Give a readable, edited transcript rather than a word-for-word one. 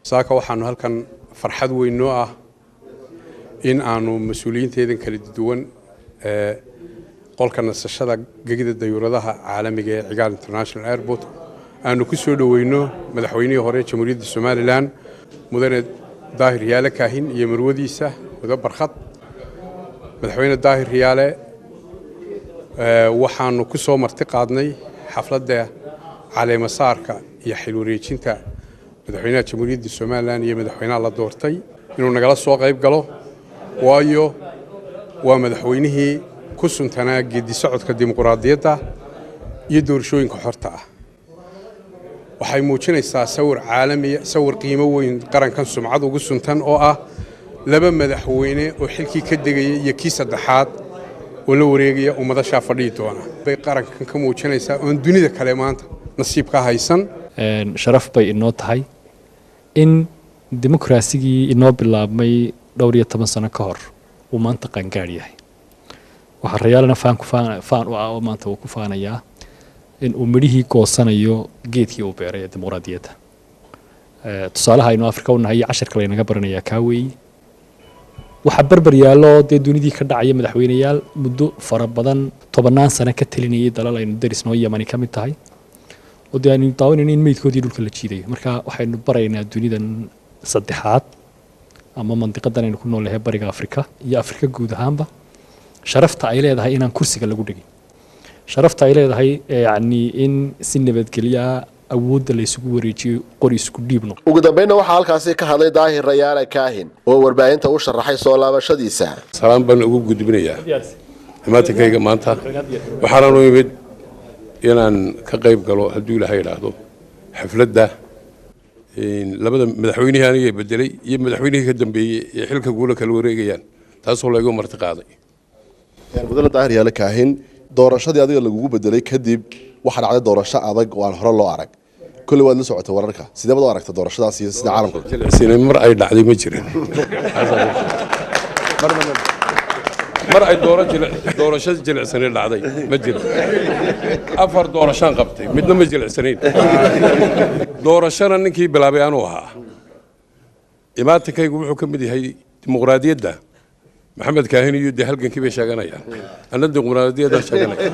Saaka waxaanu halkan farxad weyn noo ah in aanu mas-uuliyiinteedan kala duwan ee qolka nasashada gegida dayuuradaha caalamiga ee Cigaal International Airport aanu ku soo dhoweyno madaxweynihii hore Jamhuuriyadda Somalilan, Mudane Daahir Riyaale Kaahin, iyo marwadiisa Mudo Barkhad. Madaxweyne Daahir Riyaale waxaanu ku soo marti qaadnay xafladda caleemasaarka iyo xil wareejinta madaxweynaha Jamhuuriyadda Somalilan iyo madaxweynaha la doortay inuu nagala soo qayb galo, waayo waa madaxweynihii ku suntanaa geedi socodka dimuquraadiyadda iyo doorashooyinka xorta ah. Waxay muujinaysaa sawir caalamiya, sawir qiimo weyn qarankan sumcad ugu suntan, oo ah laba madaxweyne oo xilkii ka degaya iyo kii saddexaad oo la wareegaya ummadashaa fadhiyi doona bay qarankan ka muujinaysaa oon dunida kale maanta nasiib ka haysan. Sharaf bay inoo tahay in dimuqraasigii inoo bilaabmay dhowr iyo toban sano ka hor uu maanta qaangaadh yahay. Waxaa Rayaalena faan ku faan u ah oo maanta uu ku faanayaa in uu midhihii goosanayo geedkii uu beeray ee dimuqraadiyadda. Tusaalaha aynu Afrika u nahay iyo casharka laynaga baranayaa kaa weeyi. Waxaa berber yaallo dee dunidii ka dhacaya madaxweyneyaal muddo fara badan, tobannaan sano ka talinayay dalal aynu darisnoo Yamani ka mid tahay, oo dee aynu daawanayno in meydkoodii dhulka la jiidayo. Marka waxaynu baraynaa dunidan saddexaad ama mandiqadan aynu ku nool yahay, Bariga Afrika iyo Afrika guud ahaanba, sharafta ay leedahay inaan kursiga lagu dhegin, sharafta ay leedahay yacni in si nabadgelyaa awoodda la isugu wareejiyo, qori isku dhiibno. Ugu dambeynna waxaa halkaasi ka hadlay Daahir Rayaale Kaahin oo warbaahinta u sharaxay soo laabashadiisa. Salaan baan ugu gudbinayaa imaatinkayga maanta. Waxaanan u imid inaan ka qayb galo, hadduu Ilaahay idhaahdo, xafladda labada madaxweynihii aniga bedelay iyo madaxweynihii ka dambeeyey ee xilka guula kala wareegayaan, taasoo laygu marti qaaday. Mudane Daahir Yaale Kaahin, doorashadii adiga lagugu bedelay kadib waxaa dhacday doorasho adag oo aan hore loo arag. Kolley waad la socotay wararka, sidee baad u aragta doorashadaas iyo sida caalamka jilicsanay? Mar ay dhacday ma jirin, mar ay doorasho jilicsanay dhacday ma jirin. 4 doorashaan qabtay, midna ma jilicsanayn. Doorashana ninkii bilaabay anuu ahaa. Imaatinkaygu wuxuu ka mid yahay dimuqraadiyadda. Maxamed Kaahin iyo dee halgankii bay sheeganayaan, anna dimuqraadiyaddaan sheeganaya.